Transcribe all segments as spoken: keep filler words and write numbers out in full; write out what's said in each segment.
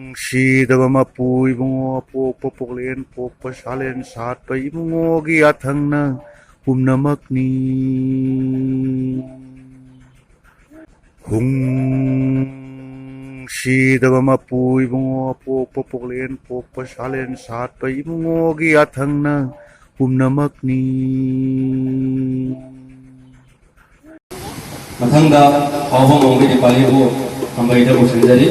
ꯍꯨꯡꯁꯤꯗꯕ ꯃꯄꯨ ꯏꯕꯨꯡꯉꯣ, ꯑꯄꯣꯛꯄ ꯄꯣꯛꯂꯦꯟ ꯄꯣꯛꯄ ꯁꯥꯂꯦꯟ ꯁꯥꯠꯄ ꯏꯕꯨꯡꯉꯣꯒꯤ ꯌꯥꯊꯪꯅ ꯄꯨꯝꯅꯃꯛꯅꯤ꯫ ꯍꯨꯡꯁꯤꯗꯕ ꯃꯄꯨ ꯏꯕꯨꯡꯉꯣ, ꯑꯄꯣꯛꯄ ꯄꯣꯛꯂꯦꯟ ꯄꯣꯛꯄ ꯁꯥꯂꯦꯟ ꯁꯥꯠꯄ ꯏꯕꯨꯡꯉꯣꯒꯤ ꯌꯥꯊꯪꯅ ꯄꯨꯝꯅꯃꯛꯅꯤ꯫ ꯃꯊꯪꯗ ꯐꯥꯎꯕ ꯉꯝꯕꯒꯤ ꯄꯥꯂꯤꯕꯨ ꯈꯝꯕꯩꯗ ꯄꯨꯁꯤꯟꯖꯔꯤ꯫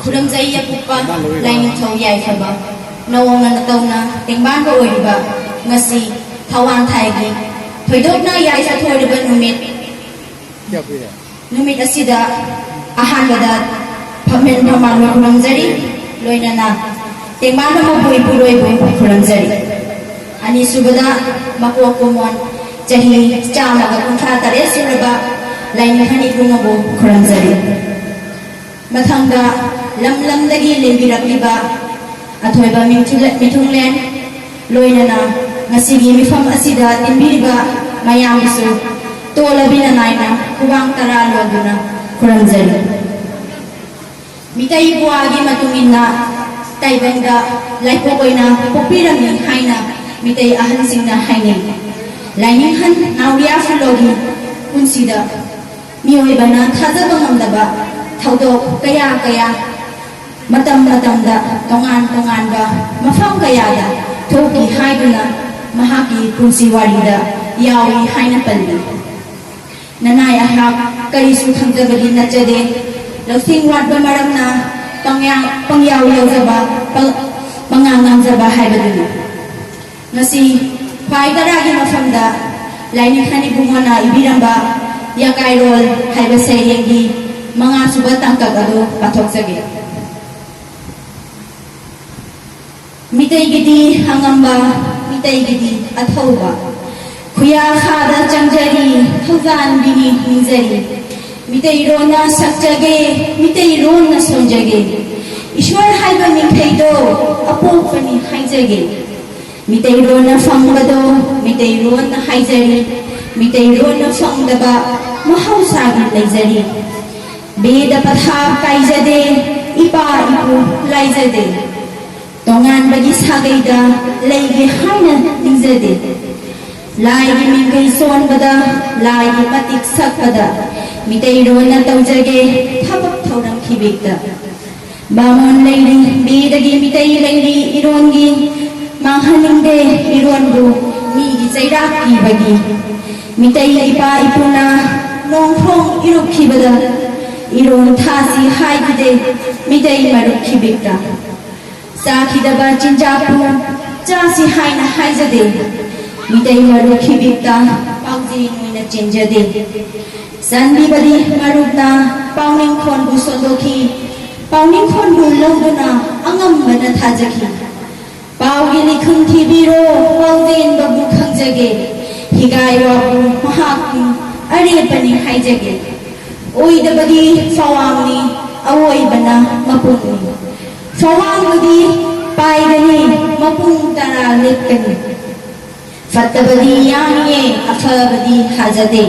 ꯈꯨꯔꯨꯝꯖꯩ ꯑꯄꯨꯛꯄ ꯂꯥꯏꯅꯤꯡꯊꯧ ꯌꯥꯏꯐꯕ, ꯅꯧꯅ ꯅꯇꯧꯅ ꯇꯦꯡꯕꯥꯟꯕ ꯑꯣꯏꯔꯤꯕ ꯉꯁꯤ ꯊꯋꯥꯟ ꯊꯥꯏꯒꯤ ꯊꯣꯏꯗꯣꯛꯅ ꯌꯥꯏꯐꯊꯣꯏꯔꯕ ꯅꯨꯃꯤꯠ, ꯅꯨꯃꯤꯠ ꯑꯁꯤꯗ ꯑꯍꯥꯟꯕꯗ ꯐꯝꯃꯦꯟ ꯐꯝꯃꯥꯟꯕ ꯈꯨꯔꯨꯝꯖꯔꯤ, ꯂꯣꯏꯅꯅ ꯇꯦꯡꯕꯥꯟꯕ ꯃꯄꯨ ꯏꯄꯨꯔꯣꯏꯕꯨ ꯈꯨꯔꯨꯝꯖꯔꯤ꯫ ꯑꯅꯤꯁꯨꯕꯗ ꯃꯀꯣꯛ ꯀꯨꯝꯑꯣꯟ ꯆꯍꯤ ꯆꯥꯝꯃꯒ ꯀꯨꯟꯊ꯭ꯔꯥ ꯇꯔꯦꯠ ꯁꯨꯔꯕ ꯂꯥꯏꯅꯤꯡꯊꯧ ꯏꯕꯨꯡꯉꯣꯕꯨ ꯈꯨꯔꯨꯝꯖꯔꯤ꯫ ꯃꯊꯪꯗ ꯂꯝ ꯂꯝꯗꯒꯤ ꯂꯦꯡꯕꯤꯔꯛꯂꯤꯕ ꯑꯊꯣꯏꯕ ꯃꯤꯊꯨꯡꯂꯦꯟ, ꯂꯣꯏꯅꯅ ꯉꯁꯤꯒꯤ ꯃꯤꯐꯝ ꯑꯁꯤꯗ ꯇꯤꯟꯕꯤꯔꯤꯕ ꯃꯌꯥꯝꯕꯨꯁꯨ ꯇꯣꯜꯂꯕꯤꯅ ꯅꯥꯏꯅ ꯈꯨꯕꯥꯡ ꯇꯔꯥ ꯂꯣꯟꯗꯨꯅ ꯈꯨꯔꯨꯝꯖꯔꯤ꯫ ꯃꯤꯇꯩ ꯄꯨꯋꯥꯒꯤ ꯃꯇꯨꯡ ꯏꯟꯅ ꯇꯥꯏꯕꯪꯗ ꯂꯥꯏꯄꯣꯛ ꯑꯣꯏꯅ ꯄꯣꯛꯄꯤꯔꯝꯃꯤ ꯍꯥꯏꯅ ꯃꯤꯇꯩ ꯑꯍꯟꯁꯤꯡꯅ ꯍꯥꯏꯅꯩ꯫ ꯂꯥꯏꯅꯤꯡꯍꯟ ꯅꯥꯎꯔꯤꯌꯥ ꯐꯨꯂꯣꯒꯤ ꯄꯨꯟꯁꯤꯗ ꯃꯤꯑꯣꯏꯕꯅ ꯊꯥꯖꯕ ꯉꯝꯗꯕ ꯊꯧꯗꯣꯛ ꯀꯌꯥ ꯀꯌꯥ ꯃꯇꯝ ꯃꯇꯝꯗ ꯇꯣꯉꯥꯟ ꯇꯣꯉꯥꯟꯕ ꯃꯐꯝ ꯀꯌꯥꯗ ꯊꯣꯛꯈꯤ ꯍꯥꯏꯗꯨꯅ ꯃꯍꯥꯛꯀꯤ ꯄꯨꯟꯁꯤ ꯋꯥꯔꯤꯗ ꯌꯥꯎꯏ ꯍꯥꯏꯅ ꯄꯜꯂꯤ꯫ ꯅꯅꯥꯏ ꯑꯩꯍꯥꯛ ꯀꯔꯤꯁꯨ ꯈꯪꯖꯕꯗꯤ ꯅꯠꯆꯗꯦ꯫ ꯂꯧꯁꯤꯡ ꯋꯥꯠꯄ ꯃꯔꯝꯅ ꯄꯪꯌꯥ-, ꯄꯪꯌꯥꯎ ꯌꯥꯎꯖꯕ, ꯄ-, ꯄꯉꯥꯡ ꯉꯥꯡꯖꯕ ꯍꯥꯏꯕꯗꯨꯅꯤ꯫ ꯉꯁꯤ ꯈ꯭ꯋꯥꯏ ꯇꯔꯥꯒꯤ ꯃꯐꯝꯗ ꯂꯥꯏꯅꯤꯡꯊꯧ ꯏꯕꯨꯡꯉꯣꯅ ꯏꯕꯤꯔꯝꯕ ꯌꯥꯀꯥꯏꯔꯣꯜ ꯍꯥꯏꯕ ꯁꯩꯔꯦꯡꯒꯤ ꯃꯉꯥꯁꯨꯕ ꯇꯥꯡꯀꯛ ꯑꯗꯨ ꯄꯥꯊꯣꯛꯆꯒꯦ꯫ ꯃꯤꯇꯩꯒꯤꯗꯤ ꯑꯉꯝꯕ, ꯃꯤꯇꯩꯒꯤꯗꯤ ꯑꯊꯧꯕ, ꯈꯨꯌꯥꯈꯥꯗ ꯆꯪꯖꯔꯤ, ꯊꯧꯖꯥꯟꯕꯤꯅꯤ ꯅꯤꯡꯖꯔꯤ꯫ ꯃꯤꯇꯩꯔꯣꯟꯅ ꯁꯛꯆꯒꯦ, ꯃꯤꯇꯩꯔꯣꯟꯅ ꯁꯣꯟꯖꯒꯦ꯫ ꯏꯁꯣꯔ ꯍꯥꯏꯕ ꯃꯤꯡꯊꯩꯗꯣ ꯑꯄꯣ ꯍꯧꯔꯛꯄꯅꯤ ꯍꯥꯏꯖꯒꯦ꯫ ꯃꯤꯇꯩꯔꯣꯟꯅ ꯐꯪꯕꯗꯣ ꯃꯤꯇꯩꯔꯣꯟꯅ ꯍꯥꯏꯖꯔꯤ, ꯃꯤꯇꯩꯔꯣꯟꯅ ꯐꯪꯗꯕ ꯃꯍꯧꯁꯥꯒꯤ ꯂꯩꯖꯔꯤ꯫ ꯕꯦꯗ ꯄꯊꯥꯞ ꯀꯥꯏꯖꯗꯦ, ꯏꯄꯥ ꯏꯄꯨ ꯂꯥꯏꯖꯗꯦ꯫ ꯇꯣꯉꯥꯟꯕꯒꯤ ꯁꯥꯒꯩꯗ ꯂꯩꯒꯦ ꯍꯥꯏꯅ ꯅꯤꯡꯖꯗꯦ꯫ ꯂꯥꯏꯒꯤ ꯃꯤꯡꯈꯩ ꯁꯣꯟꯕꯗ, ꯂꯥꯏꯒꯤ ꯃꯇꯤꯛ ꯁꯛꯄꯗ ꯃꯤꯇꯩꯔꯣꯟꯅ ꯇꯧꯖꯒꯦ ꯊꯕꯛ ꯊꯧꯔꯝ ꯈꯤꯕꯤꯛꯇ꯫ ꯕꯥꯃꯣꯟ ꯂꯩꯔꯤ, ꯕꯦꯗꯒꯤ ꯃꯤꯇꯩ ꯂꯩꯔꯤ, ꯏꯔꯣꯟꯒꯤ ꯃꯥꯡꯍꯟꯅꯤꯡꯗꯦ ꯏꯔꯣꯟꯕꯨ ꯃꯤꯒꯤ ꯆꯩꯔꯥꯛ ꯄꯤꯕꯒꯤ꯫ ꯃꯤꯇꯩ ꯏꯄꯥ ꯏꯄꯨꯅ ꯅꯣꯡꯐꯣꯡ ꯏꯔꯨꯞꯈꯤꯕꯗ ꯏꯔꯣꯟ ꯊꯥꯁꯤ ꯍꯥꯏꯈꯤꯗꯦ ꯃꯤꯇꯩ ꯃꯔꯨꯞ ꯈꯤꯕꯤꯛꯇ꯫ ꯆꯥꯈꯤꯗꯕ ꯆꯤꯟꯖꯥꯛꯄꯨ ꯆꯥꯁꯤ ꯍꯥꯏꯅ ꯍꯥꯏꯖꯗꯦ ꯃꯤꯇꯩ ꯃꯔꯨꯞ ꯈꯤꯕꯤꯛꯇ ꯄꯥꯎꯖꯦꯜ ꯑꯣꯏꯅ ꯆꯦꯟꯖꯗꯦ꯫ ꯆꯥꯟꯕꯤꯕꯗꯤ ꯃꯔꯨꯞꯅ ꯄꯥꯎꯅꯤꯡꯈꯣꯟꯕꯨ ꯁꯣꯟꯗꯣꯛꯈꯤ, ꯄꯥꯎꯅꯤꯡꯈꯣꯟꯕꯨ ꯂꯧꯗꯨꯅ ꯑꯉꯝꯕꯅ ꯊꯥꯖꯈꯤ꯫ ꯄꯥꯎꯒꯤ ꯂꯤꯈꯨꯝ ꯊꯤꯕꯤꯔꯣ, ꯄꯥꯎꯖꯦꯟꯕꯕꯨ ꯈꯪꯖꯒꯦ, ꯍꯤꯒꯥꯏ ꯋꯥꯕꯨ ꯃꯍꯥꯛꯀꯤ ꯑꯔꯦꯞꯄꯅꯤ ꯍꯥꯏꯖꯒꯦ꯫ ꯑꯣꯏꯗꯕꯗꯤ ꯐꯋꯥꯡꯅꯤ, ꯑꯋꯣꯏꯕꯅ ꯃꯄꯨꯡꯅꯤ꯫ ꯐꯋꯥꯡꯕꯨꯗꯤ ꯄꯥꯏꯒꯅꯤ, ꯃꯄꯨꯡ ꯇꯔꯥ ꯂꯦꯞꯀꯅꯤ꯫ ꯐꯠꯇꯕꯗꯤ ꯌꯥꯡꯉꯦ, ꯑꯐꯕꯗꯤ ꯍꯥꯖꯗꯦ꯫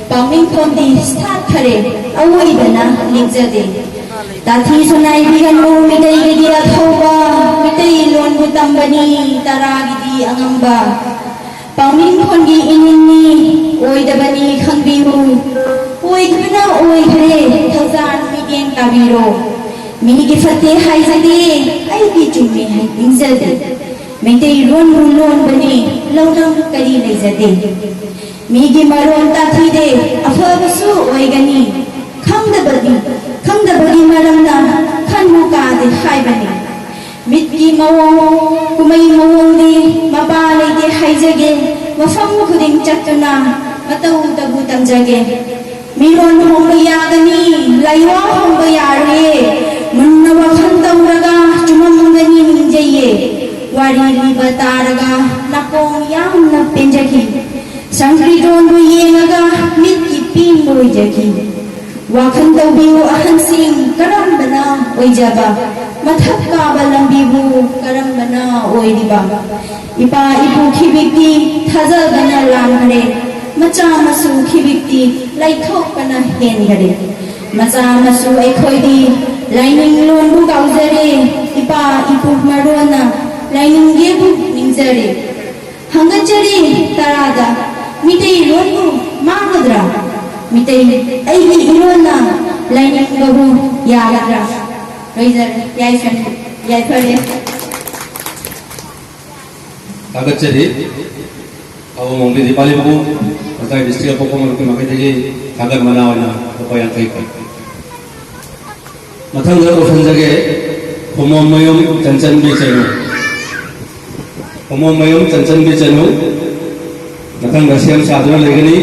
ꯄꯥꯎꯃꯤꯡꯈꯣꯟꯗꯤ ꯁꯥꯠꯈꯔꯦ, ꯑꯋꯣꯏꯕꯅ ꯂꯦꯡꯖꯗꯦ꯫ ꯇꯥꯊꯤ ꯁꯣꯅꯥꯏꯕꯤꯒꯅꯨ ꯃꯤꯇꯩꯒꯤꯗꯤ ꯑꯊꯧꯕ, ꯃꯤꯇꯩ ꯂꯣꯟꯕꯨ ꯇꯝꯕꯅꯤ ꯇꯔꯥꯒꯤꯗꯤ ꯑꯉꯝꯕ꯫ ꯄꯥꯎꯃꯤꯡꯈꯣꯟꯒꯤ ꯏꯅꯤꯡꯅꯤ, ꯑꯣꯏꯗꯕꯅꯤ ꯈꯪꯕꯤꯌꯨ꯫ ꯑꯣꯏꯗꯕꯅ ꯑꯣꯏꯈ꯭ꯔꯦ, ꯊꯧꯖꯥꯜ ꯃꯤꯠꯌꯦꯡ ꯇꯥꯕꯤꯔꯣ꯫ ꯃꯤꯒꯤ ꯐꯠꯇꯦ ꯍꯥꯏꯖꯗꯦ, ꯑꯩꯒꯤ ꯆꯨꯝꯃꯤ ꯍꯥꯏ ꯅꯤꯡꯖꯗꯦ꯫ ꯃꯩꯇꯩꯂꯣꯟꯕꯨ ꯂꯣꯟꯕꯅꯤ, ꯂꯧꯅꯝ ꯀꯔꯤ ꯂꯩꯖꯗꯦ꯫ ꯃꯤꯒꯤ ꯃꯔꯣꯟ ꯇꯥꯊꯤꯗꯦ, ꯑꯐꯕꯁꯨ ꯑꯣꯏꯒꯅꯤ꯫ ꯈꯪꯗꯕꯗꯤ, ꯈꯪꯗꯕꯒꯤ ꯃꯔꯝꯅ ꯈꯟꯕꯨ ꯀꯥꯗꯦ ꯍꯥꯏꯕꯅꯤ꯫ ꯃꯤꯠꯀꯤ ꯃꯑꯣꯡ, ꯀꯨꯝꯍꯩ ꯃꯑꯣꯡꯗꯤ ꯃꯄꯥ ꯂꯩꯇꯦ ꯍꯥꯏꯖꯒꯦ, ꯃꯐꯝ ꯈꯨꯗꯤꯡ ꯆꯠꯇꯨꯅ ꯃꯇꯧꯗꯕꯨ ꯇꯝꯖꯒꯦ꯫ ꯃꯤꯔꯣꯟ ꯍꯣꯡꯕ ꯌꯥꯒꯅꯤ, ꯂꯥꯏꯋꯥ ꯍꯣꯡꯕ ꯌꯥꯔꯣꯏꯌꯦ꯫ ꯃꯨꯟꯅ ꯋꯥꯈꯜ ꯇꯧꯔꯒ ꯆꯨꯝꯃꯝꯒꯅꯤ ꯅꯤꯡꯖꯩꯌꯦ꯫ ꯋꯥꯔꯤ ꯂꯤꯕ ꯇꯥꯔꯒ ꯅꯥꯀꯣꯡ ꯌꯥꯝꯅ ꯄꯦꯟꯖꯈꯤ꯫ ꯁꯪꯀ꯭ꯔꯤꯇꯣꯟꯕꯨ ꯌꯦꯡꯉꯒ ꯃꯤꯠꯀꯤ ꯄꯦꯟꯕ ꯑꯣꯏꯖꯈꯤ꯫ ꯋꯥꯈꯜ ꯇꯧꯕꯤꯌꯨ ꯑꯍꯟꯁꯤꯡ, ꯀꯔꯝꯕꯅ ꯑꯣꯏꯖꯕ ꯃꯊꯛ ꯀꯥꯕ ꯂꯝꯕꯤꯕꯨ ꯀꯔꯝꯕꯅ ꯑꯣꯏꯔꯤꯕ? ꯏꯄꯥ ꯏꯄꯨ ꯈꯤꯕꯤꯛꯇꯤ ꯊꯥꯖꯕꯅ ꯂꯥꯟꯈ꯭ꯔꯦ, ꯃꯆꯥ ꯃꯁꯨ ꯈꯤꯕꯤꯛꯇꯤ ꯂꯩꯊꯣꯛꯄꯅ ꯍꯦꯟꯈꯔꯦ꯫ ꯃꯆꯥ ꯃꯁꯨ ꯑꯩꯈꯣꯏꯗꯤ ꯂꯥꯏꯅꯤꯡ ꯂꯣꯟꯕꯨ ꯀꯥꯎꯖꯔꯦ, ꯏꯄꯥ ꯏꯄꯨ ꯃꯔꯣꯟꯅ ꯂꯥꯏꯅꯤꯡꯒꯦꯕꯨ ꯅꯤꯡꯖꯔꯦ꯫ ꯍꯪꯒꯠꯆꯔꯤ ꯇꯔꯥꯗ, ꯃꯤꯇꯩ ꯂꯣꯟꯕꯨ ꯃꯥꯡꯒꯗ꯭ꯔꯥ? ꯃꯤꯇꯩ ꯑꯩꯒꯤ ꯏꯔꯣꯟꯅ ꯂꯥꯏꯅꯤꯡꯕꯕꯨ ꯌꯥꯒꯗ꯭ꯔꯥ? ꯂꯣꯏꯖꯔꯦ, ꯌꯥꯏꯐꯔꯦ, ꯌꯥꯏꯐꯔꯦ꯫ ꯊꯥꯒꯠꯆꯔꯤ꯫ ꯑꯋꯥꯡꯕꯝꯒꯤ ꯗꯤꯄꯥꯂꯤꯕꯨ ꯉꯁꯥꯏ ꯗꯤꯁꯇ꯭ꯔꯤꯛ ꯑꯇꯣꯞꯄ ꯃꯔꯨꯞꯀꯤ ꯃꯥꯏꯀꯩꯗꯒꯤ ꯊꯥꯒꯠ ꯃꯅꯥ ꯑꯣꯏꯅ ꯂꯨꯄꯥ ꯌꯥꯡꯈꯩ ꯄꯤ꯫ ꯃꯊꯪꯗ ꯀꯧꯁꯟꯖꯒꯦ, ꯈꯣꯃꯣꯝꯃꯌꯨꯝ ꯆꯟꯆꯟꯕꯤ ꯆꯅꯨ꯫ ꯈꯣꯃꯣꯝꯃꯌꯨꯝ ꯆꯟꯆꯟꯕꯤ ꯆꯅꯨ꯫ ꯃꯊꯪꯗ ꯁꯦꯝ ꯁꯥꯗꯨꯅ ꯂꯩꯒꯅꯤ,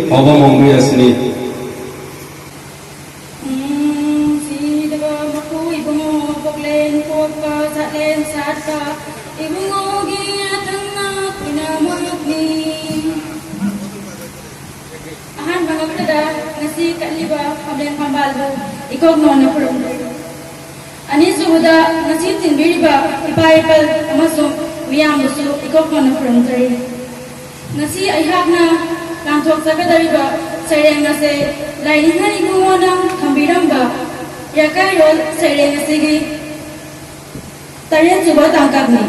ꯍꯥꯎꯕꯝ ꯑꯣꯡꯕꯤ ꯔꯁꯃꯤ꯫ ꯎꯝ, ꯁꯤꯗꯕ ꯃꯄꯨ ꯏꯕꯨꯡꯉꯣ ꯄꯣꯛꯂꯦꯟ ꯄꯣꯛꯄ ꯁꯥꯠꯂꯦꯟ ꯁꯥꯠꯄ ꯏꯕꯨꯡꯉꯣꯒꯤ ꯑꯊꯪꯅ ꯄꯨꯝꯅꯃꯛꯅꯤ꯫ ꯑꯍꯥꯟꯕꯃꯛꯇꯗ ꯉꯁꯤ ꯀꯠꯂꯤꯕ ꯈꯝꯂꯦꯟ ꯐꯝꯕꯥꯜꯕꯨ ꯏꯀꯣꯛ ꯅꯣꯟꯅ ꯈꯨꯔꯨꯝꯖꯔꯤ꯫ ꯑꯅꯤꯁꯨꯕꯗ ꯉꯁꯤ ꯊꯤꯟꯕꯤꯔꯤꯕ ꯏꯄꯥ ꯏꯄꯜ ꯑꯃꯁꯨꯡ ꯃꯤꯌꯥꯝꯕꯨꯁꯨ ꯏꯀꯣꯛ ꯅꯣꯟꯅ ꯈꯨꯔꯨꯝꯖꯔꯤ꯫ ꯉꯁꯤ ꯑꯩꯍꯥꯛꯅ ꯂꯥꯟꯊꯣꯛꯆꯒꯗꯧꯔꯤꯕ ꯁꯩꯔꯦꯡ ꯑꯁꯦ ꯂꯥꯏꯅꯤꯡꯊꯧ ꯏꯕꯨꯡꯉꯣꯅ ꯊꯝꯕꯤꯔꯝꯕ ꯌꯥꯀꯥꯏꯔꯣꯜ ꯁꯩꯔꯦꯡ ꯑꯁꯤꯒꯤ ꯇꯔꯦꯠꯁꯨꯕ ꯇꯥꯡꯀꯛꯅꯤ꯫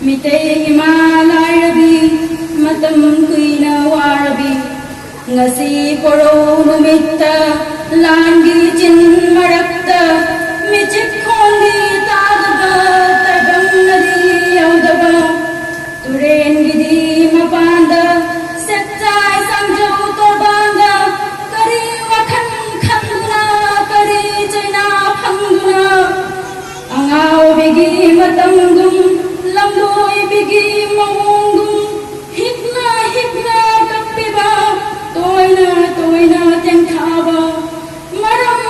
ꯃꯤꯇꯩ ꯏꯃꯥ ꯂꯥꯏꯔꯕꯤ, ꯃꯇꯝ ꯀꯨꯏꯅ ꯋꯥꯔꯕꯤ, ꯉꯁꯤ ꯄꯣꯔꯧ ꯅꯨꯃꯤꯠꯇ ꯂꯥꯟꯒꯤ ꯆꯤꯟ ꯃꯔꯛꯇ ꯃꯤꯆꯤꯛ ꯈꯣꯡꯒꯤ ꯇꯥꯗꯕ ꯇꯥꯏꯕꯪꯅꯗꯤ ꯌꯧꯗꯕ ꯇꯨꯔꯦꯟꯒꯤꯗꯤ ꯃꯄꯥꯟꯗ ꯁꯦꯠꯆꯥꯏ ꯁꯥꯡꯖꯧ ꯇꯣꯔꯕꯥꯟꯗ ꯀꯔꯤ ꯋꯥꯈꯜ ꯈꯟꯗꯨꯅ ꯀꯔꯤ ꯆꯩꯅꯥ ꯐꯪꯗꯨꯅ ꯑꯉꯥꯎꯕꯤꯒꯤ ꯃꯇꯝꯒꯨꯝ, ꯂꯝꯂꯣꯏꯕꯤꯒꯤ ꯃꯑꯣꯡꯒꯨꯝ, ꯍꯤꯛꯅ ꯍꯤꯛꯅ ꯀꯞꯄꯤꯕ, ꯇꯣꯏꯅ ꯇꯣꯏꯅ ꯇꯦꯟꯊꯥꯕ, ꯃꯔꯝ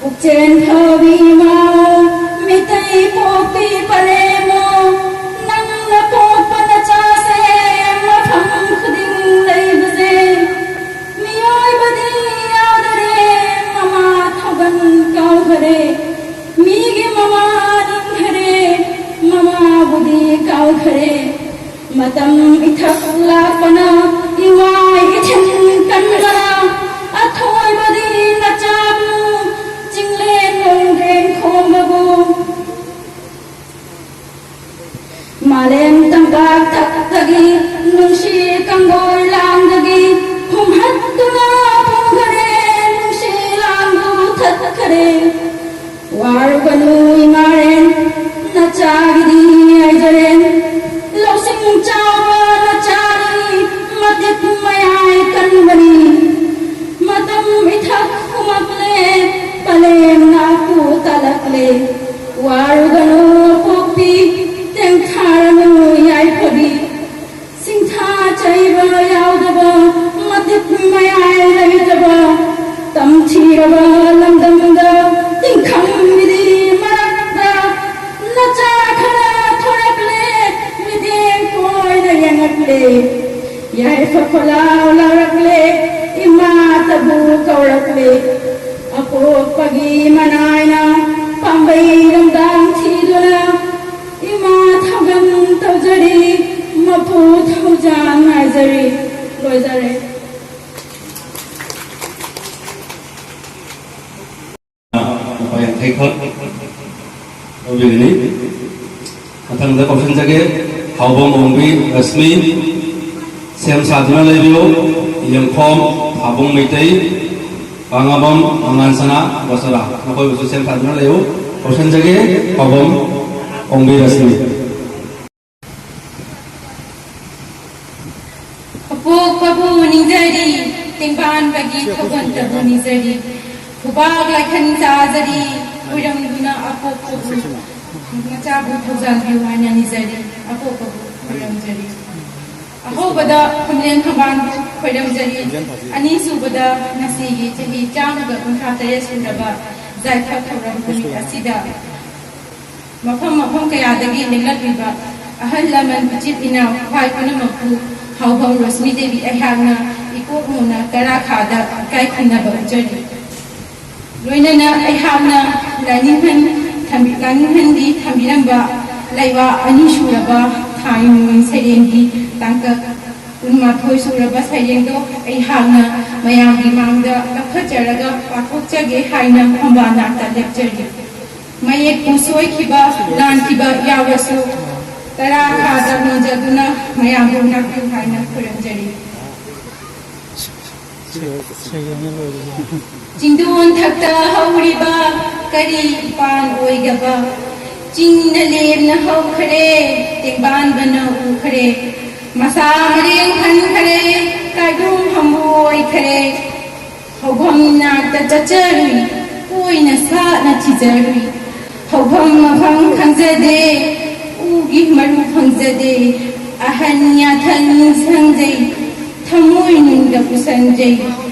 ꯄꯨꯛꯆꯦꯜ ꯐꯕꯤ ꯏꯃꯥ, ꯃꯤꯇꯩ ꯄꯣꯛꯄꯤ ꯄꯂꯦꯝꯃꯣ, ꯅꯪꯅ ꯄꯣꯛꯄ ꯅꯆꯥꯁꯦ ꯃꯐꯝ ꯈꯨꯗꯤꯡ ꯂꯩꯕꯁꯦ, ꯃꯤꯑꯣꯏꯕꯗꯤ ꯌꯥꯎꯗꯔꯦ, ꯃꯃꯥ ꯊꯧꯒꯟ ꯀꯥꯎꯈꯔꯦ꯫ ꯃꯤꯒꯤ ꯃꯃꯥ ꯅꯤꯡꯈꯔꯦ, ꯃꯃꯥꯕꯨꯗꯤ ꯀꯥꯎꯈꯔꯦ꯫ ꯃꯇꯝ ꯏꯊꯛ ꯂꯥꯛꯄꯅ ꯏꯋꯥ ꯏꯊꯤꯟ ꯀꯟꯕꯅ ꯑꯊꯣꯏꯕꯗꯤ ꯅꯆꯥꯕꯨ ꯆꯤꯡꯂꯦꯟ ꯅꯣꯡꯗꯦꯟ ꯈꯣꯡꯕꯕꯨ꯫ ꯃꯥꯂꯦꯝ ꯇꯝꯄꯥꯛ ꯊꯛꯇꯒꯤ ꯅꯨꯡꯁꯤ ꯀꯪꯒꯣꯏ ꯂꯥꯡꯗꯒꯤ ꯍꯨꯝꯍꯠꯇꯨꯅ ꯄꯨꯝꯈꯔꯦ, ꯅꯨꯡꯁꯤ ꯂꯥꯡꯗꯨ ꯊꯠꯈꯔꯦ꯫ ꯋꯥꯔꯨꯒꯅꯨ ꯏꯃꯥꯔꯦꯟ, ꯅꯆꯥꯒꯤꯗꯤ ꯍꯥꯏꯖꯔꯦꯟ꯫ ꯂꯧꯁꯤꯡ ꯆꯥꯎꯕ ꯅꯆꯥꯅꯤ, ꯃꯇꯤꯛ ꯃꯌꯥꯏ ꯀꯟꯕꯅꯤ꯫ ꯃꯇꯝ ꯏꯊꯛ ꯍꯨꯝꯃꯛꯂꯦ, ꯄꯂꯦꯝꯅ ꯄꯨ ꯇꯥꯂꯛꯂꯦ꯫ ꯋꯥꯔꯨꯒꯅꯨ ꯑꯄꯣꯛꯄꯤ, ꯇꯦꯡꯊꯥꯔꯅꯨ ꯌꯥꯏꯐꯕꯤ꯫ ꯁꯤꯡꯊꯥ ꯆꯩꯕ ꯌꯥꯎꯗꯕ, ꯃꯇꯤꯛ ꯃꯌꯥꯏ ꯂꯩꯇꯕ, ꯇꯝꯊꯤꯔꯕ ꯂꯝꯗꯝꯗ, ꯇꯤꯡꯈꯪ ꯃꯤꯔꯤ ꯃꯔꯛꯇ, ꯅꯆꯥ ꯈꯔ ꯊꯣꯔꯛꯂꯦ, ꯃꯤꯠꯌꯦꯡ ꯀꯣꯏꯅ ꯌꯦꯡꯉꯛꯂꯦ꯫ ꯌꯥꯏꯐ ꯈꯣꯜꯂꯥꯎ ꯂꯥꯎꯔꯛꯂꯦ, ꯏꯃꯥꯇꯕꯨ ꯀꯧꯔꯛꯂꯦ꯫ ꯑꯄꯣꯛꯄꯒꯤ ꯃꯅꯥꯏꯅ ꯄꯥꯝꯕꯩ ꯂꯝꯗꯥꯡ ꯊꯤꯗꯨꯅ ꯏꯃꯥ ꯊꯧꯒꯜ ꯇꯧꯖꯔꯤ, ꯃꯄꯨ ꯊꯧꯖꯥꯜ ꯉꯥꯏꯖꯔꯤ꯫ ꯂꯣꯏꯖꯔꯦ꯫ ꯂꯨꯄꯥ ꯌꯥꯡꯈꯩ ꯈꯛ ꯂꯧꯕꯤꯒꯅꯤ꯫ ꯃꯊꯪꯗ ꯀꯧꯁꯤꯟꯖꯒꯦ, ꯍꯥꯎꯕꯝ ꯑꯣꯡꯕꯤ ꯔꯁꯃꯤ, ꯁꯦꯝ ꯁꯥꯗꯨꯅ ꯂꯩꯕꯤꯌꯨ꯫ ꯌꯦꯡꯈꯣꯝ ꯊꯥꯕꯨꯡ ꯃꯩꯇꯩ, ꯄꯥꯉꯥꯕꯝ ꯃꯉꯥꯟ ꯁꯅꯥ ꯒꯣꯆꯔꯥ, ꯃꯈꯣꯏꯕꯨꯁꯨ ꯁꯦꯝ ꯁꯥꯗꯨꯅ ꯂꯩꯌꯨ꯫ ꯀꯧꯁꯤꯟꯖꯒꯦ, ꯍꯥꯎꯕꯝ ꯑꯣꯡꯕꯤ ꯔꯁꯃꯤ꯫ ꯑꯄꯣꯛꯄꯕꯨ ꯅꯤꯡꯖꯔꯤ, ꯇꯦꯡꯕꯥꯟꯕꯒꯤ ꯊꯧꯒꯟꯗꯕꯨ ꯅꯤꯖꯔꯤ, ꯈꯨꯕꯥꯛ ꯂꯥꯏꯈꯟ ꯆꯥꯖꯔꯤ, ꯈꯣꯏꯔꯝꯗꯨꯅ ꯑꯄꯣꯛꯄꯕꯨ ꯃꯆꯥꯕꯨ ꯊꯧꯖꯥꯟꯕꯤꯌꯨ ꯍꯥꯏꯅ ꯅꯤꯖꯔꯤ, ꯑꯄꯣꯛꯄꯕꯨ ꯈꯣꯏꯔꯝꯖꯔꯤ꯫ ꯑꯍꯧꯕꯗ ꯈꯨꯝꯂꯦꯟ ꯊꯧꯕꯥꯜꯕꯨ ꯈꯣꯏꯔꯝꯖꯔꯤ, ꯑꯅꯤꯁꯨꯕꯗ ꯉꯁꯤꯒꯤ ꯆꯍꯤ ꯆꯥꯝꯃꯒ ꯀꯨꯟꯊ꯭ꯔꯥ ꯇꯔꯦꯠ ꯁꯨꯔꯕ ꯌꯥꯏꯐ ꯊꯧꯔꯝ ꯅꯨꯃꯤꯠ ꯑꯁꯤꯗ ꯃꯐꯝ ꯃꯐꯝ ꯀꯌꯥꯗꯒꯤ ꯂꯦꯡꯂꯛꯂꯤꯕ ꯑꯍꯜ ꯂꯃꯟ, ꯏꯆꯤꯜ ꯏꯅꯥꯎ, ꯈ꯭ꯋꯥꯏ ꯄꯨꯝꯅꯃꯛꯄꯨ ꯍꯥꯎꯐꯝ ꯔꯣꯁꯅꯤ ꯗꯦꯕꯤ ꯑꯩꯍꯥꯛꯅ ꯏꯀꯣꯛ ꯃꯨꯅ ꯇꯔꯥ ꯈꯥꯗ ꯏꯀꯥꯏ ꯈꯨꯝꯅꯕ ꯎꯠꯆꯔꯤ꯫ ꯂꯣꯏꯅꯅ ꯑꯩꯍꯥꯛꯅ ꯂꯥꯏꯅꯤꯡꯊꯟ ꯊꯝꯕꯤ-, ꯂꯥꯏꯅꯤꯡꯊꯟꯒꯤ ꯊꯝꯕꯤꯔꯝꯕ ꯂꯩꯋꯥ ꯑꯅꯤ ꯁꯨꯔꯕ ꯊꯥꯏꯅ ꯁꯩꯔꯦꯡꯒꯤ ꯇꯥꯡꯀꯛ ꯀꯨꯟꯃꯥꯊꯣꯏ ꯁꯨꯔꯕ ꯁꯩꯔꯦꯡꯗꯣ ꯑꯩꯍꯥꯛꯅ ꯃꯌꯥꯝꯒꯤ ꯃꯥꯡꯗ ꯂꯧꯈꯠꯆꯔꯒ ꯄꯥꯊꯣꯛꯆꯒꯦ ꯍꯥꯏꯅ ꯐꯝꯕꯥꯜ ꯅꯥꯛꯇ ꯂꯦꯞꯆꯔꯤ꯫ ꯃꯌꯦꯛꯄꯨ ꯁꯣꯏꯈꯤꯕ, ꯂꯥꯟꯈꯤꯕ ꯌꯥꯎꯔꯁꯨ, ꯇꯔꯥ ꯈꯥꯗ ꯅꯣꯟꯖꯗꯨꯅ ꯃꯌꯥꯝꯕꯨ ꯉꯥꯛꯄꯤꯌꯨ ꯍꯥꯏꯅ ꯈꯨꯔꯨꯝꯖꯔꯤ꯫ ꯆꯤꯡꯗꯣꯟ ꯊꯛꯇ ꯍꯧꯔꯤꯕ ꯀꯔꯤ ꯏꯄꯥꯟ ꯑꯣꯏꯒꯕ? ꯆꯤꯡꯅ ꯂꯦꯝꯅ ꯍꯧꯈ꯭ꯔꯦ, ꯇꯦꯡꯕꯥꯟꯕꯅ ꯎꯈ꯭ꯔꯦ, ꯃꯁꯥ ꯃꯔꯦꯡ ꯍꯟꯈ꯭ꯔꯦ, ꯀꯥꯏꯗꯣꯡ ꯍꯝꯕ ꯑꯣꯏꯈ꯭ꯔꯦ꯫ ꯍꯧꯐꯝ ꯅꯥꯛꯇ ꯆꯠꯆꯔꯨꯏ, ꯀꯣꯏꯅ ꯁꯥꯠꯅ ꯊꯤꯖꯔꯨꯏ꯫ ꯍꯧꯐꯝ ꯃꯐꯝ ꯈꯪꯖꯗꯦ, ꯎꯒꯤ ꯃꯔꯨ ꯐꯪꯖꯗꯦ꯫ ꯑꯍꯟ ꯌꯥꯊꯪ ꯅꯤꯡꯁꯪꯖꯩ, ꯊꯃꯣꯏ ꯅꯨꯡꯗ ꯄꯨꯁꯟꯖꯩ꯫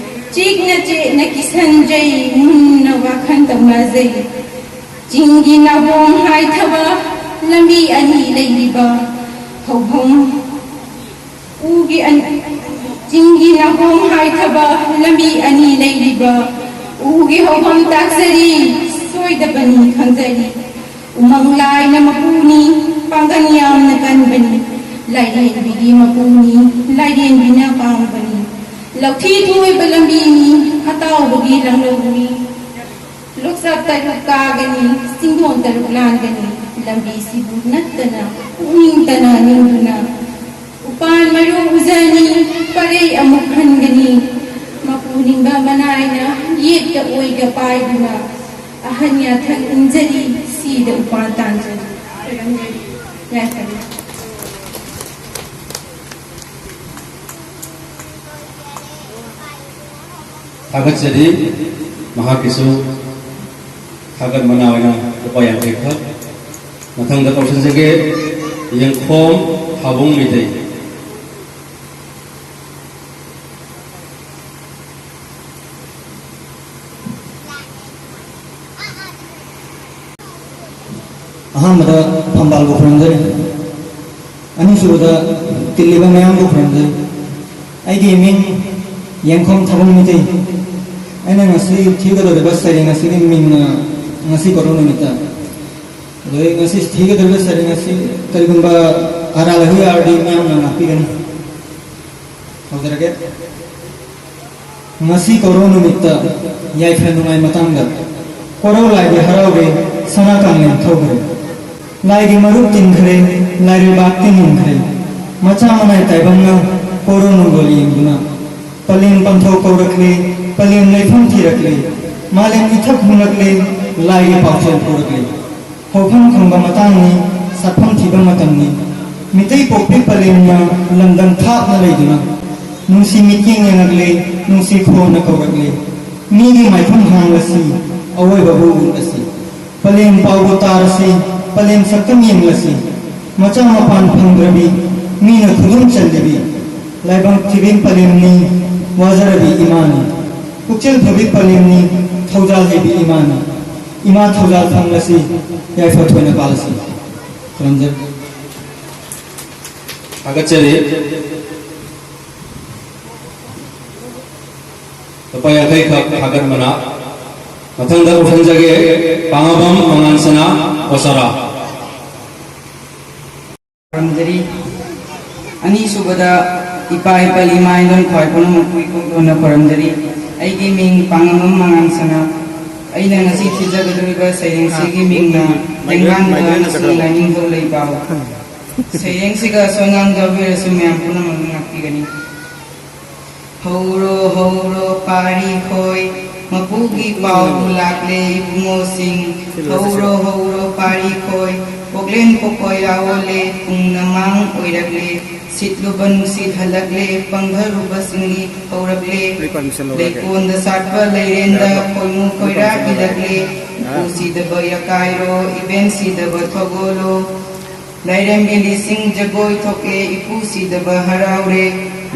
ꯆꯤꯛꯅ ꯆꯦꯠꯅ ꯀꯤꯁꯟꯖꯩ, ꯃꯨꯟꯅ ꯋꯥꯈꯜ ꯇꯧꯅꯖꯩ꯫ ꯆꯤꯡꯒꯤ ꯅꯥꯄꯣꯝ ꯍꯥꯏꯊꯕ ꯂꯝꯕꯤ ꯑꯅꯤ ꯂꯩꯔꯤꯕ ꯍꯧꯐꯝ ꯎꯒꯤ ꯑꯟ-, ꯆꯤꯡꯒꯤ ꯅꯥꯄꯣꯝ ꯍꯥꯏꯊꯕ ꯂꯝꯕꯤ ꯑꯅꯤ ꯂꯩꯔꯤꯕ ꯎꯒꯤ ꯍꯧꯐꯝ ꯇꯥꯛꯆꯔꯤ, ꯁꯣꯏꯗꯕꯅꯤ ꯈꯪꯖꯔꯤ꯫ ꯎꯃꯪ ꯂꯥꯏꯅ ꯃꯄꯨꯅꯤ, ꯄꯥꯡꯒꯜ ꯌꯥꯝꯅ ꯀꯟꯕꯅꯤ꯫ ꯂꯥꯏꯔꯦꯝꯕꯤꯒꯤ ꯃꯄꯨꯅꯤ, ꯂꯥꯏꯔꯦꯝꯕꯤꯅ ꯄꯥꯡꯕꯅꯤ꯫ ꯂꯧꯊꯤ ꯊꯣꯏꯕ ꯂꯝꯕꯤꯅꯤ, ꯑꯇꯥꯎꯕꯒꯤ ꯂꯥꯡꯂꯧꯅꯤ꯫ ꯂꯣꯛꯆꯥꯛ ꯇꯔꯨꯛ ꯀꯥꯒꯅꯤ, ꯆꯤꯡꯗꯣꯟ ꯇꯔꯨꯛ ꯂꯥꯟꯒꯅꯤ꯫ ꯂꯝꯕꯤꯁꯤꯕꯨ ꯅꯠꯇꯅ ꯄꯨꯛꯅꯤꯡ ꯇꯅ ꯅꯤꯡꯗꯨꯅ ꯎꯄꯥꯟ ꯃꯔꯨ ꯎꯖꯅꯤ, ꯄꯔꯩ ꯑꯃꯨꯛ ꯍꯟꯒꯅꯤ꯫ ꯃꯄꯨ ꯅꯤꯡꯕ ꯃꯅꯥꯏꯅ ꯌꯦꯠꯀ ꯑꯣꯏꯒ ꯄꯥꯏꯗꯨꯅ ꯑꯍꯟ ꯌꯥꯊꯪ ꯏꯟꯖꯔꯤ, ꯁꯤꯗ ꯎꯄꯥꯟ ꯇꯥꯟꯖꯔꯤ꯫ ꯈꯣꯏꯔꯝꯖꯔꯤ꯫ ꯌꯥꯏꯐꯔꯦ꯫ ꯊꯥꯒꯠꯆꯔꯤ꯫ ꯃꯍꯥꯛꯀꯤꯁꯨ ꯊꯥꯒꯠ ꯃꯅꯥ ꯑꯣꯏꯅ ꯂꯨꯄꯥ ꯌꯥꯡꯈꯩ ꯈꯛ꯫ ꯃꯊꯪꯗ ꯀꯧꯁꯤꯟꯖꯒꯦ, ꯌꯦꯡꯈꯣꯝ ꯊꯥꯕꯨꯡ ꯃꯩꯇꯩ꯫ ꯑꯍꯥꯟꯕꯗ ꯐꯝꯕꯥꯜꯕꯨ ꯈꯨꯔꯨꯝꯖꯔꯤ꯫ ꯑꯅꯤꯁꯨꯕꯗ ꯇꯤꯜꯂꯤꯕ ꯃꯌꯥꯝꯕꯨ ꯈꯨꯔꯨꯝꯖꯔꯤ꯫ ꯑꯩꯒꯤ ꯃꯤꯡ ꯌꯦꯡꯈꯣꯝ ꯊꯥꯕꯝ ꯃꯤꯇꯩ꯫ ꯑꯩꯅ ꯉꯁꯤ ꯊꯤꯒꯗꯧꯔꯤꯕ ꯁꯩꯔꯦꯡ ꯑꯁꯤꯒꯤ ꯃꯤꯡꯅ ꯉꯁꯤ ꯀꯣꯔꯧ ꯅꯨꯃꯤꯠꯇ꯫ ꯑꯗꯣ ꯑꯩ ꯉꯁꯤ ꯊꯤꯒꯗꯧꯔꯤꯕ ꯁꯩꯔꯦꯡ ꯑꯁꯤ ꯀꯔꯤꯒꯨꯝꯕ ꯑꯔꯥꯜ ꯑꯣꯏꯕ ꯌꯥꯎꯔꯗꯤ ꯃꯌꯥꯝꯅ ꯉꯥꯛꯄꯤꯒꯅꯤ꯫ ꯍꯧꯖꯔꯒꯦ꯫ ꯉꯁꯤ ꯀꯣꯔꯧ ꯅꯨꯃꯤꯠꯇ ꯌꯥꯏꯐ ꯅꯨꯡꯉꯥꯏ ꯃꯇꯥꯡꯗ ꯀꯣꯔꯧ ꯂꯥꯏꯗꯤ ꯍꯔꯥꯎꯔꯦ, ꯁꯅꯥ ꯀꯥꯡꯂꯦꯟ ꯊꯧꯈ꯭ꯔꯦ꯫ ꯂꯥꯏꯒꯤ ꯃꯔꯨꯞ ꯇꯤꯟꯈ꯭ꯔꯦ, ꯂꯥꯏꯔꯩꯕꯥꯛꯇꯤ ꯃꯨꯟꯈ꯭ꯔꯦ꯫ ꯃꯆꯥ ꯃꯅꯥꯏ ꯇꯥꯏꯕꯪꯅ ꯀꯣꯔꯧ ꯅꯣꯡꯗꯣꯜ ꯌꯦꯡꯗꯨꯅ ꯄꯂꯦꯝ ꯄꯟꯊꯧ ꯀꯧꯔꯛꯂꯦ, ꯄꯂꯦꯝ ꯂꯩꯐꯝ ꯊꯤꯔꯛꯂꯦ, ꯃꯥꯂꯦꯝ ꯏꯊꯛ ꯍꯨꯝꯂꯛꯂꯦ, ꯂꯥꯏꯒꯤ ꯄꯥꯎꯖꯦꯜ ꯄꯨꯔꯛꯂꯦ꯫ ꯍꯧꯐꯝ ꯈꯪꯕ ꯃꯇꯥꯡꯅꯤ, ꯁꯛꯐꯝ ꯊꯤꯕ ꯃꯇꯝꯅꯤ꯫ ꯃꯤꯇꯩ ꯄꯣꯛꯄꯤ ꯄꯂꯦꯝꯅ ꯂꯝꯗꯝ ꯊꯥꯞꯅ ꯂꯩꯗꯨꯅ ꯅꯨꯡꯁꯤ ꯃꯤꯠꯌꯦꯡ ꯌꯦꯡꯉꯛꯂꯦ, ꯅꯨꯡꯁꯤ ꯈꯣꯟꯅ ꯀꯧꯔꯛꯂꯦ꯫ ꯃꯤꯒꯤ ꯃꯥꯏꯐꯝ ꯍꯥꯡꯂꯁꯤ, ꯑꯋꯣꯏꯕꯕꯨ ꯎꯠꯂꯁꯤ꯫ ꯄꯂꯦꯝ ꯄꯥꯎꯕꯨ ꯇꯥꯔꯁꯤ, ꯄꯂꯦꯝ ꯁꯛꯇꯝ ꯌꯦꯡꯂꯁꯤ꯫ ꯃꯆꯥ ꯃꯄꯥꯟ ꯐꯪꯗ꯭ꯔꯕꯤ, ꯃꯤꯅ ꯈꯨꯗꯨꯝ ꯆꯜꯂꯤꯕꯤ, ꯂꯥꯏꯕꯛ ꯊꯤꯕꯤ ꯄꯂꯦꯝꯅꯤ, ꯋꯥꯖꯔꯕꯤ ꯏꯃꯥꯅꯤ꯫ ꯄꯨꯛꯆꯦꯜ ꯐꯕꯤ ꯄꯂꯦꯝꯅꯤ, ꯊꯧꯖꯥꯜ ꯍꯩꯕꯤ ꯏꯃꯥꯅꯤ꯫ ꯏꯃꯥ ꯊꯧꯖꯥꯜ ꯐꯪꯂꯁꯤ, ꯌꯥꯏꯐ ꯊꯣꯏꯅ ꯄꯥꯜꯂꯁꯤ꯫ ꯈꯨꯔꯨꯝꯖꯔꯤ꯫ ꯊꯥꯒꯠꯆꯔꯤ꯫ ꯂꯨꯄꯥ ꯌꯥꯡꯈꯩ ꯈꯛ ꯊꯥꯒꯠ ꯃꯅꯥ꯫ ꯃꯊꯪꯗ ꯎꯍꯟꯖꯒꯦ, ꯄꯥꯡꯉꯕꯝ ꯃꯉꯥꯟꯁꯅꯥ ꯑꯣꯁꯥꯔꯥ꯫ ꯈꯨꯔꯨꯝꯖꯔꯤ꯫ ꯑꯅꯤꯁꯨꯕꯗ ꯏꯄꯥ ꯏꯄꯜ ꯏꯃꯥ ꯏꯟꯗꯣꯜ ꯈ꯭ꯋꯥꯏ ꯄꯨꯝꯅꯃꯛꯄꯨ ꯏꯀꯣꯛ ꯊꯣꯟꯅ ꯈꯨꯔꯨꯝꯖꯔꯤ꯫ ꯑꯩꯒꯤ ꯃꯤꯡ ꯄꯥꯡꯉꯝꯕꯝ ꯃꯉꯥꯟꯁꯅꯥ꯫ ꯑꯩꯅ ꯉꯁꯤ ꯊꯤꯖꯒꯗꯧꯔꯤꯕ ꯁꯩꯔꯦꯡꯁꯤꯒꯤ ꯃꯤꯡꯅ ꯂꯩꯉꯥꯡꯗ ꯉꯁꯤ ꯂꯥꯏꯅꯤꯡꯊꯧ ꯂꯩꯕꯥꯎ꯫ ꯁꯩꯔꯦꯡꯁꯤꯒ ꯑꯁꯣꯏ ꯑꯉꯥꯝ ꯌꯥꯎꯕꯤꯔꯁꯨ ꯃꯌꯥꯝ ꯄꯨꯝꯅꯃꯛꯅ ꯉꯥꯛꯄꯤꯒꯅꯤ꯫ ꯍꯧꯔꯣ ꯍꯧꯔꯣ ꯄꯥꯔꯤ ꯈꯣꯏ, ꯃꯄꯨꯒꯤ ꯄꯥꯎꯕꯨ ꯂꯥꯛꯂꯦ ꯏꯕꯨꯡꯉꯣꯁꯤꯡ꯫ ꯍꯧꯔꯣ ꯍꯧꯔꯣ ꯄꯥꯔꯤ ꯈꯣꯏ, ꯄꯣꯛꯂꯦꯟ ꯄꯣꯛꯀꯣꯏ ꯂꯥꯑꯣꯂꯦ, ꯄꯨꯡꯅ ꯃꯥꯡ ꯑꯣꯏꯔꯛꯂꯦ꯫ ꯁꯤꯠꯂꯨꯕ ꯅꯨꯡꯁꯤꯠ ꯍꯜꯂꯛꯂꯦ, ꯄꯪꯊꯔꯨꯕꯁꯤꯡꯗꯤ ꯍꯧꯔꯛꯂꯦ꯫ ꯑꯩ permission ꯂꯧꯔꯒꯦ꯫ ꯂꯩꯀꯣꯟꯗ ꯁꯥꯠꯄ ꯂꯩꯔꯦꯟꯗ ꯌꯥꯔꯕꯣ? ꯈꯣꯏꯃꯨ ꯑꯩ ꯈꯣꯏꯔꯥ permission ꯂꯧꯔꯒꯦ꯫ ꯏꯜꯂꯛꯂꯦ꯫ ꯍꯥ? ꯎꯄꯨ ꯁꯤꯗꯕ ꯌꯥꯀꯥꯏꯔꯣ, ꯏꯕꯦꯟ ꯁꯤꯗꯕ ꯊꯧꯒꯣꯜꯂꯣ꯫ ꯂꯥꯏꯔꯦꯝꯕꯤ ꯂꯤꯁꯤꯡ ꯖꯒꯣꯏ ꯊꯣꯛꯑꯦ, ꯏꯄꯨ ꯁꯤꯗꯕ ꯍꯔꯥꯎꯔꯦ꯫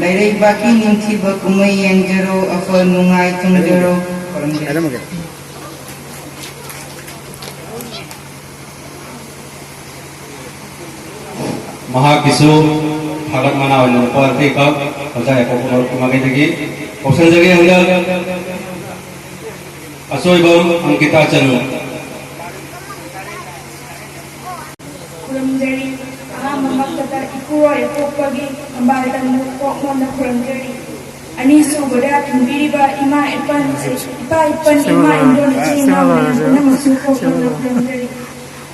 ꯂꯩꯔꯩꯕꯥꯛꯀꯤ ꯅꯤꯡꯊꯤꯕ ꯀꯨꯝꯍꯩ ꯌꯦꯡꯖꯔꯣ, ꯑꯐ ꯅꯨꯡꯉꯥꯏ ꯊꯨꯡꯖꯔꯣ꯫ ꯍꯥꯏꯔꯝꯃꯒꯦ꯫ ꯃꯍꯥꯛꯀꯤꯁꯨ ꯊꯥꯒꯠ ꯃꯅꯥ ꯑꯣꯏꯅ ꯂꯨꯄꯥ ꯌꯥꯡꯈꯩꯈꯛ ꯑꯣꯖꯥ ꯌꯥꯏꯐ ꯃꯔꯨꯞ ꯃꯥꯏꯀꯩꯗꯒꯤ ꯀꯧꯁꯟꯖꯒꯦ꯫ ꯍꯟꯗꯛ ꯑꯆꯣꯏꯕꯝ ꯑꯪꯀꯤꯇꯥ ꯆꯅꯨ꯫ ꯈꯨꯔꯨꯝꯖꯔꯤ꯫ ꯑꯍꯥꯟꯕꯃꯛꯇꯗ ꯏꯄꯨꯔꯣꯏ ꯑꯄꯣꯛꯄꯒꯤ ꯊꯝꯕꯥꯜ ꯇꯝꯕ ꯀꯣꯛꯃꯣꯟꯗ ꯈꯨꯔꯨꯝꯖꯔꯤ꯫ ꯑꯅꯤꯁꯨꯕꯗ ꯊꯝꯕꯤꯔꯤꯕ ꯏꯃꯥ ꯏꯄꯟ, ꯏꯄꯥ ꯏꯄꯟ, ꯏꯃꯥ ꯏꯟꯗꯣꯟ, ꯏꯆꯤꯟ ꯏꯅꯥꯎ ꯃꯌꯥꯝ ꯄꯨꯝꯅꯃꯛꯁꯨ ꯀꯣꯛꯃꯣꯟꯗ ꯈꯨꯔꯨꯝꯖꯔꯤ꯫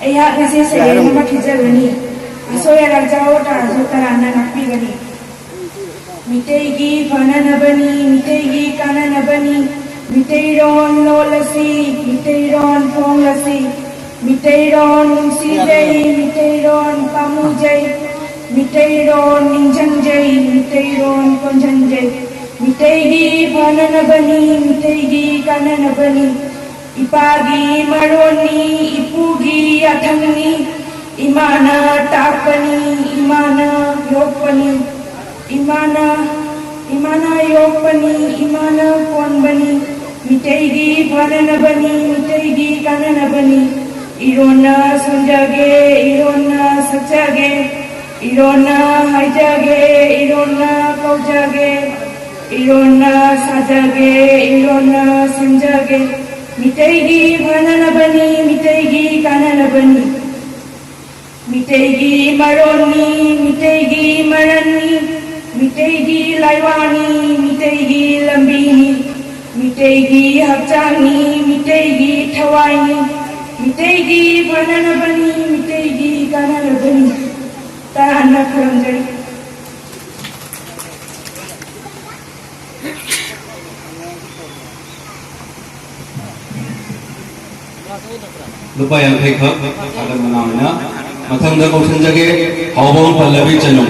ꯑꯩꯍꯥꯛ ꯉꯁꯤ ꯁꯩꯔꯦꯡ ꯑꯃ ꯊꯤꯖꯕꯅꯤ꯫ ꯑꯁꯣꯏ ꯑꯔꯥꯛ ꯌꯥꯎ ꯇꯥꯔꯁꯨ ꯇꯔꯥꯝꯅ ꯉꯥꯛꯄꯤꯒꯅꯤ꯫ ꯃꯤꯇꯩꯒꯤ ꯐꯅꯅꯕꯅꯤ, ꯃꯤꯇꯩꯒꯤ ꯀꯥꯟꯅꯅꯕꯅꯤ꯫ ꯃꯤꯇꯩꯔꯣꯟ ꯂꯣꯜ ꯑꯁꯤ, ꯃꯤꯇꯩꯔꯣꯟ ꯊꯣꯡ ꯑꯁꯤ, ꯃꯤꯇꯩꯔꯣꯟ ꯅꯨꯡꯁꯤꯖꯩ, ꯃꯤꯇꯩꯔꯣꯟ ꯄꯥꯝꯃꯨꯖꯩ, ꯃꯤꯇꯩꯔꯣꯟ ꯅꯤꯡꯁꯤꯡꯖꯩ, ꯃꯤꯇꯩꯔꯣꯟ ꯀꯣꯟꯁꯤꯟꯖꯩ꯫ ꯃꯤꯇꯩꯒꯤ ꯐꯅꯅꯕꯅꯤ, ꯃꯤꯇꯩꯒꯤ ꯀꯥꯟꯅꯅꯕꯅꯤ꯫ ꯏꯄꯥꯒꯤ ꯃꯔꯣꯟꯅꯤ, ꯏꯄꯨꯒꯤ ꯌꯥꯊꯪꯅꯤ, ꯏꯃꯥꯅ ꯇꯥꯛꯄꯅꯤ, ꯏꯃꯥꯅ ꯌꯣꯛꯄꯅꯤ, ꯏꯃꯥꯅ, ꯏꯃꯥꯅ ꯌꯣꯛꯄꯅꯤ, ꯏꯃꯥꯅ ꯀꯣꯟꯕꯅꯤ꯫ ꯃꯤꯇꯩꯒꯤ ꯐꯅꯅꯕꯅꯤ, ꯃꯤꯇꯩꯒꯤ ꯀꯥꯟꯅꯅꯕꯅꯤ꯫ ꯏꯔꯣꯟꯅ ꯁꯣꯟꯖꯒꯦ, ꯏꯔꯣꯟꯅ ꯁꯛꯆꯒꯦ, ꯏꯔꯣꯟꯅ ꯍꯥꯏꯖꯒꯦ, ꯏꯔꯣꯟꯅ ꯀꯧꯖꯒꯦ, ꯏꯔꯣꯟꯅ ꯁꯥꯖꯒꯦ, ꯏꯔꯣꯟꯅ ꯁꯦꯝꯖꯒꯦ꯫ ꯃꯤꯇꯩꯒꯤ ꯐꯅꯅꯕꯅꯤ, ꯃꯤꯇꯩꯒꯤ ꯀꯥꯟꯅꯅꯕꯅꯤ꯫ ꯃꯤꯇꯩꯒꯤ ꯃꯔꯣꯟꯅꯤ, ꯃꯤꯇꯩꯒꯤ ꯃꯔꯟꯅꯤ, ꯃꯤꯇꯩꯒꯤ ꯂꯥꯏꯋꯥꯅꯤ, ꯃꯤꯇꯩꯒꯤ ꯂꯝꯕꯤꯅꯤ, ꯃꯤꯇꯩꯒꯤ ꯍꯛꯆꯥꯡꯅꯤ, ꯃꯤꯇꯩꯒꯤ ꯊꯋꯥꯏꯅꯤ꯫ ꯃꯤꯇꯩꯒꯤ ꯐꯅꯅꯕꯅꯤ, ꯃꯤꯇꯩꯒꯤ ꯀꯥꯟꯅꯅꯕꯅꯤ꯫ ꯇꯔꯥꯝꯅ ꯈꯨꯔꯨꯝꯖꯔꯤ꯫ ꯂꯨꯄꯥ ꯌꯥꯡꯈꯩ ꯈꯛ ꯊꯥꯒꯠ ꯃꯅꯥ ꯑꯣꯏꯅ꯫ ꯃꯊꯪꯗ ꯀꯧꯁꯟꯖꯒꯦ, ꯍꯥꯎꯕꯝ ꯄꯜꯂꯕꯤ ꯆꯅꯨ꯫